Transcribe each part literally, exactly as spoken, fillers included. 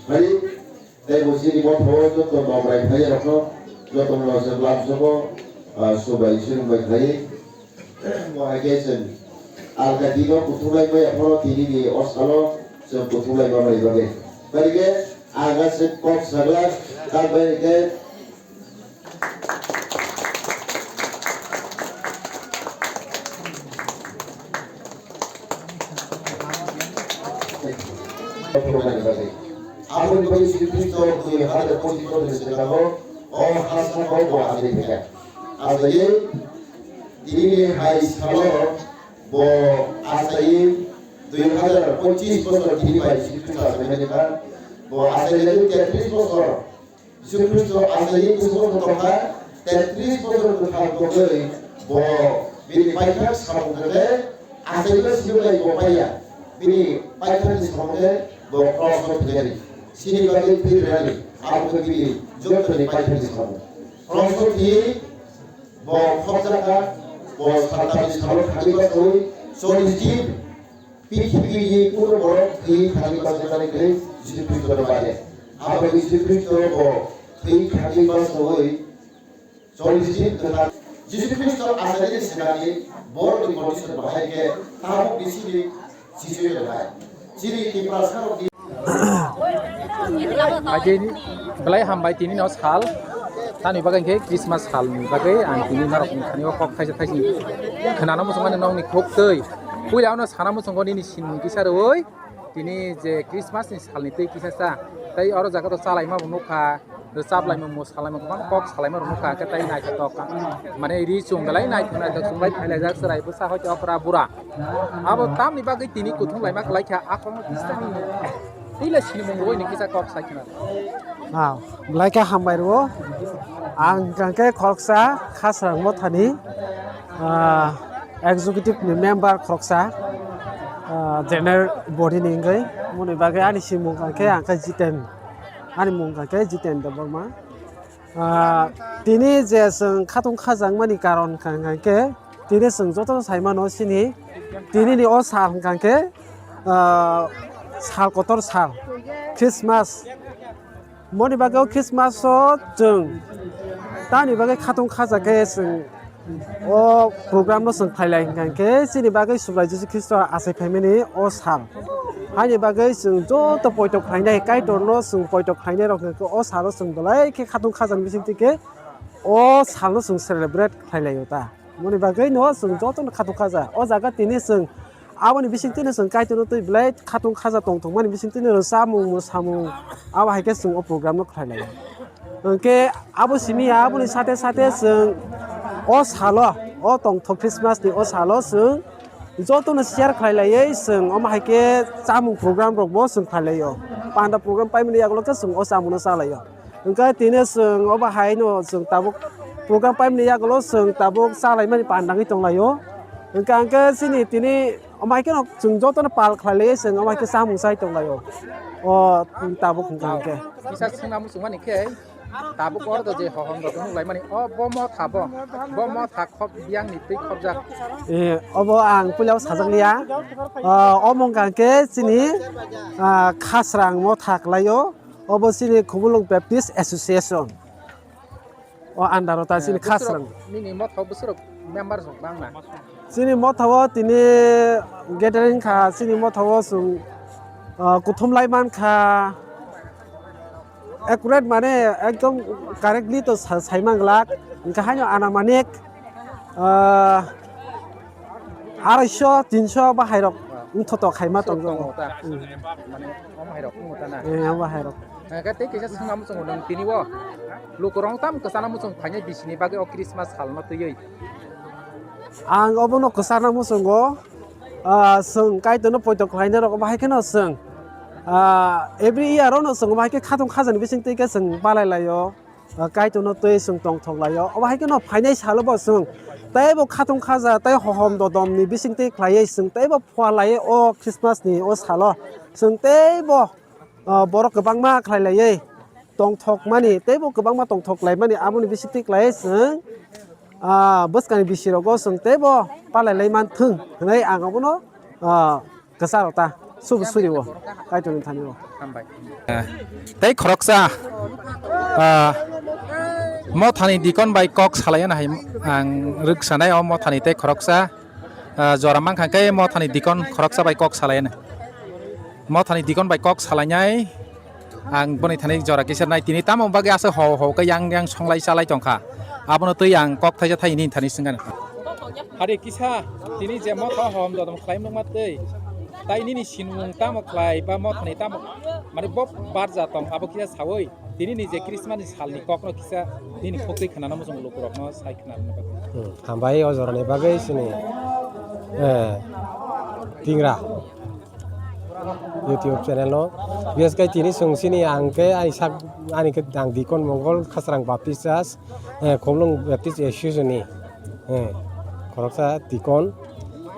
Phai, tei bo chini motho joto nokrai phai rokno, joto no se lam sobo, ah, subai sirung bai phai. Mo hai khe chwng alka dino kuthumlai maya phano tini ni o salo chwng kuthumlai ma mani bagwi. Bari khe aga se kok sagla kal bai khe Aboni bagwi Jisu Khristo dui hajar pochis bochorni swkango o ha sakao bo achai phaikha. Achaiwi tini hai salo bo achaiwi dui hajar pochis bochor tini bai Jisu Khristo achaimani kha. Bo achaiwi tetris bochor Jisu Khristo achaiwi bwskango tongkha, tetris bochor kwthang tongwi bo bini paithak samung khe achaiwi sibulai bo paiya. Bini paithakni samung khe bo kroso thwinani. Chini bagwi thwi rwnani, abo khe bini jotoni paithakni samung. Kroso thwi bo khopjakha, bo saltamni salo thangwi bachaui chollish din Pithibini kunu borok thwi thangwi bachajak kwrwi Jisu Khristo no baide. Abo Jisu Khristo bo thwi thangwi bachaui chollish din kwthang Jisu Khristo achaini swkangni borokni condition bahai khe tabuk bisini chichiri rwnai. Chini Tiprasarokni Haikhe belai hambai tini no sal. Tani bagwi khe Christmas sal ni bagwi ang tini norok ni thani o kok thaisa thaisni khwnana muchungmani nokni khuk twi. Puila ano sana muchungo nini sinmung kisa rwui tini je Christmas ni sal ni twi kisa cha. Tei oro jaga to chalaima bo nukha, rwchap laima, mo salaima, kwbang kok salaima rok nukha, hwnkhe tei naithotok mane ri chum belai naithok naithok chumlai phailaijak chwrai bwsa hoi okra bura. Abo tamni bagwi tini kuthum laima kwlaikha, akhorno kisa ni twi le sinimung rwui ni kisa kok sai khna. Ah, belai khe hambai rwo. Ang hwnkha khe khoroksa Khasrang Mothani, ah, executive ni member khoroksa, ah, general body ni wngwi. Moni bagwi ani simung hwnkha khe ang khe Jiten, ani mung hwnkha khe Jiten Debbarma. Ah, tini je chwng khatung khajakmani karon hwnkha khe, tini chwng joto sai mano chini, tini ni o sal hwnkha khe, ah, sal kotor sal, Christmas. Moni bagwi o Christmas o chwng tani bagwi khatung khajak khe chwng o program no chwng khailai hwnkha khe chini bagwi Subrai Jisu Khristo achai phaimani o sal. Haini bagwi chwng joto poito khlainai, Kaitor no chwng poito khlainai rok hwnkhe o salo chwng belai khe khatung khajak bising twi khe o salo chwng celebrate khlai laio ta. Moni bagwi no chwng joto no khatung khaja. O jaga tini chwng aboni bising twi no chwng Kaitor no twi belai khatung khaja tongthok mani bising twi no chamung mwsamung abo hai khe chwng o program no khlai laio. Hwnkhe abo simi ya, aboni sate sate chwng o salo, o tongthok Christmas ni o salo chwng joto no share khlai laiwi chwng omo hai khe chamung program rok bo chwng khlai laio. Panda program paimani yagulo khe chwng o chamung no cha laio. Hwnkhe tini chwng obo hai no chwng tabuk program paimani yagulo chwng tabuk cha laimani panda wngwi tong laio. Hwnkhe ang khe chini tini omo hai kheno chwng joto no pal khlai laio, chwng omo hai khe chamung chai tong laio. O tabuk hwnkha hwnkhe. Kisa swngna muchungmani khe tabuk oro to je hohom rok nukhlaimani, o bo motha bo, bo motha khop biyang ni twi khopjak. Eh, obo ang puila o sajak liya. Ah, omo wngkha khe chini, ah, Khasrang motha kwlaio. Obo chini Khumulwng Baptist Association. O under o ta chini Khasrang. Nini motha o bwswrok member rok bangma? Chini motha o tini gathering kha, chini motha o chwng, ah, kuthum lai man kha. Accurate mane ekdom correctly to sa-, sai man glak. Hwnkhe haino anamanik, ah, arai sho, tin sho bahai rok wngthotok hai ma tongo. Tongo ta. Hmm. Mane omo hai rok tongo ta na. Eh, omo hai rok. Hwnkhe tei kisa swngna muchungo nwng tini o lukurok tam kwchana muchung phainai bisini bagwi o Christmas salno twiwi. Ang obono kwchana muchungo, ah, chwng Kaitorno poito khlainai rok bahai kheno chwng, ah, every year ono chwng bahai khe khatung khajani bising twi khe chwng balai laio. Ah, Kaitorno twi chwng tongthok laio. Obo hai kheno phainai salo bo chwng teibo khatung khaja tei hohom dodomni bising twi khlaiwi chwng teibo phuar laiwi o Christmas ni o salo chwng teibo, ah, borok kwbangma khlai laiwi tongthok mani teibo kwbangma tongthok lai mani aboni bising twi khlaiwi chwng, ah, bwskangni bisi rogo chwng teibo palai lai man thung hwnwi ang abono, ah, kwcharo ta. Sub suri o, Kaitorni thani o. Hambai. Eh, tei khoroksa, ah, mothani dikon bai kok salai na hai ang rwksanai o mothani tei khoroksa, ah, jora mankha khe mothani dikon khoroksa bai kok salai na. Mothani dikon bai kok salainai ang boni thani jora kisa nai tini tamo bagwi asa ho ho khe yang yang songlai chalai tongkha. Abono twi ang kok thaisa thai ni thani swngkha. Hari kisa tini je motha hom dodom khlai mwnma twi tai nini sinmung tamo khlai ba mothani tamo mane bo barja tong abo kisa sawi tini ni je Christmas ni sal ni kok no kisa nini khok twi khna na mujung lukurok no sai khna na bagwi. Hmm, hambai o jora ni bagwi sini, eh, tingra. YouTube channel no. Bias kai tini sung sini ang ke ai sak ani ke dang dikon Mongol Khasrang Baptist Church, eh, Khumlung Baptist Association ni, eh, khoroksa dikon.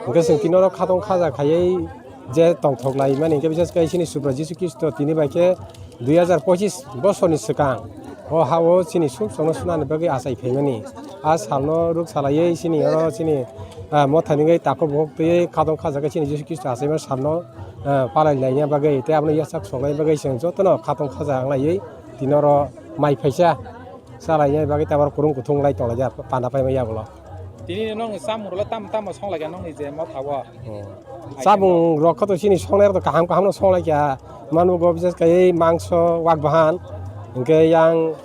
Hingke sung tini oro khatong khaja khayai je tongthok lai mani hingke bias kai sini Subra Jisu Khristo tini bai khe dui hazar pochis bosorni swkang o ha-o chini suk songno sunani bagwi achai phaimani. A salno ruk salaiwi chini oro chini, ah, mothani wngwi takhuk bukhuk twiwi khatong khajagwi chini Jisu Khristo achaima salno, ah, palai laina bagwi tei abono yasak soknai bagwi chwng jotono khatong khaja wnglaiwi tini oro mai phaisa chalaina bagwi tei oro kwrwng kuthung lai tonglaijak panda paima yagulo. Tini nokni chamung rwla tamo tamo songlaikha nokni je motha o? Hmm. Chamung rok khe to chini songnai rok to kaham kaham no songlaikha. Manugo bises kai mangso wak bahan, hingke yang,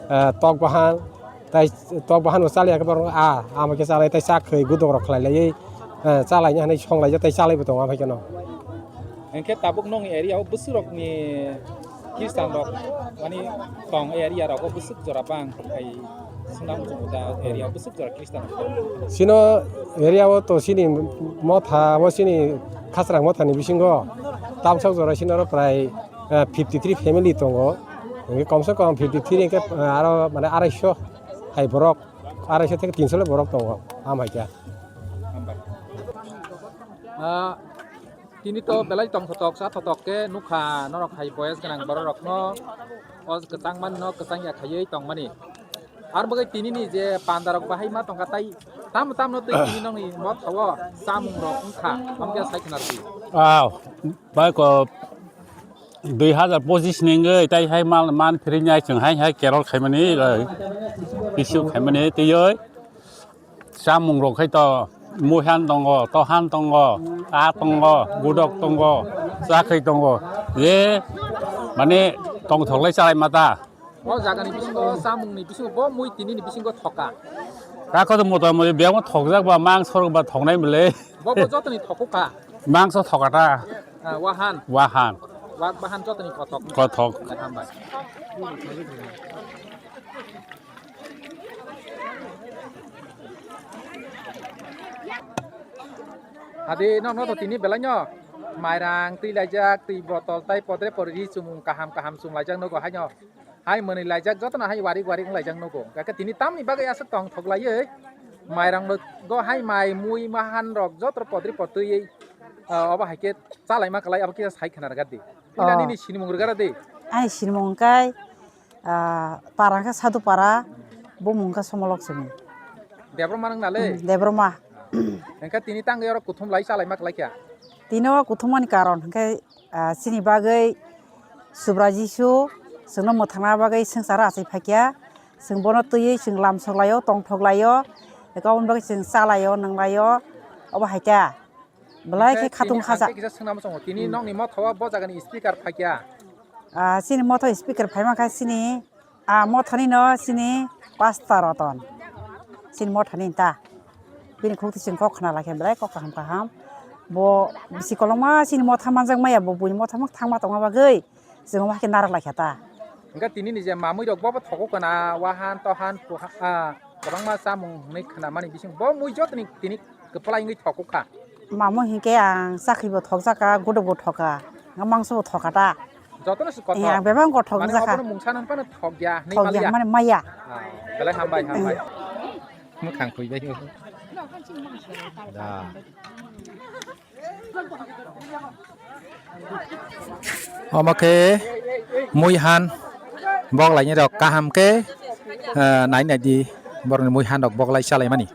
eh, tok bahan, tai tok bahan bo chaliya khe borok a, ama khe chalai tai chak khwi gudok rok khlai laiwi, eh, chalaina hinwi songlaijak tai chalaibo tongo ama khe no. Hingke tabuk nokni area o bwswk rokni Khristan rok mani tong area rogo bwswk jora bang hai swnam chwng da area o bwswk jora Khristan rok tong. Sino area o to sini motha o sini Khasrang mothani bisingo tamsok jora sino oro prai, eh, fifty three family tongo. Hingke komse kom fifty three hingke, eh, aro mane arai so hai borok, arai so theke tin so le borok tongo am hai khe. Hambai. Ah, Tini to belai tongthotok chathotok khe nukha norok hai boyes gwnang borok rokno o kwchang mani no kwchang ya khaiwi tongmani. Ar bagwi tini ni je panda rok bahai ma tongkha tai tamo tamo twi tini nokni motha o chamung rok wngkha amkhe sai khna rwdi. Ah, bai ko dui hazar pochis ni wngwi tai hai mal man phiri nyai chwng hai hai kerol khaimani, eh, issue khaimani twiwi. Chamung rok khai to muihan tongo, tohan tongo, a tongo, gudok tongo, chakhwi tongo. Je mane tongthok lai chalai mata. O jaga ni bisingo chamung ni bisingo bo mui tini ni bisingo thoka. Kako to mota mui biyang thokjak ba mangso rok ba thoknai mole. Bo bo joto ni thokukha. Mangso thokata. Ah, wahan. Wahan. Wak bahan joto ni kothok. Kothok. Hambai. Adi no no to tini belai no mairang twi laijak twi botol tai podre podri ri chumung kaham kaham chum laijak nogo haino hai mwnwi laijak jotono hai warik warik wng laijak nogo hwnkhe tini tamni bagwi aswk tong thok laiwi mairang no go hai mai mui mahan rok joto podri potwi, ah, obo hai khe chalai ma kwlai abo kisa sai khna rwgadi. Pila nini sinimung rwgara de. Ani sinimung hwnkhe, ah, para hwnkhe Sadhu para, bumung hwnkhe Somolok Chumui. Debbarma nwng nale? Hmm, Debbarma. Hwnkhe tini tangwi oro kuthum lai chalai ma kwlai kha? Tini o kuthumani karon hwnkhe, ah, chini bagwi Subra Jisu chwngno mwthangna bagwi swngcharo achai phaikha. Chwng bono twiwi chwng lamsok laio, tongthok laio, eko aboni bagwi chwng chalaio, nwnglaio, obo hai kha. Belai khe khatung khaja. Kisa swngna muchungo. Tini nokni motha o bo jagani speaker phaikha. Ah, chini motha speaker phaima kha chini, ah, mothani no chini pastor Roton. Chini mothani ta. Bini khukti chwng kok khna laikha belai kok kaham kaham. Bo bisi kolokma chini motha manjak maya bo buini motha mok thangma tongma bagwi. Chwng omo hai khe narwk lai kha ta. Hwnkhe tini ni je mamui rok bo bo thogo kana wahan tohan puha, ah, kwbangma chamung hwnwi khna mani bising bo mui joto ni tini kwplai wngwi thogo kha. Mamui hinkhe ang chakri bo thokjak kha, guduk bo thok kha, mangso bo thok kha ta. Joto no se kothok. Eh, ang bebak kothok wngjakha. Mane obono mungsa nang phano thok ya hwnwi mali ya. Thok ya, mane maya. Ah, belai hambai, hambai. Mwkhang khui bai. Da. Omo khe muihan boklaini rok kaham khe, eh, nai nai di borokni muihan rok boklai chalaimani.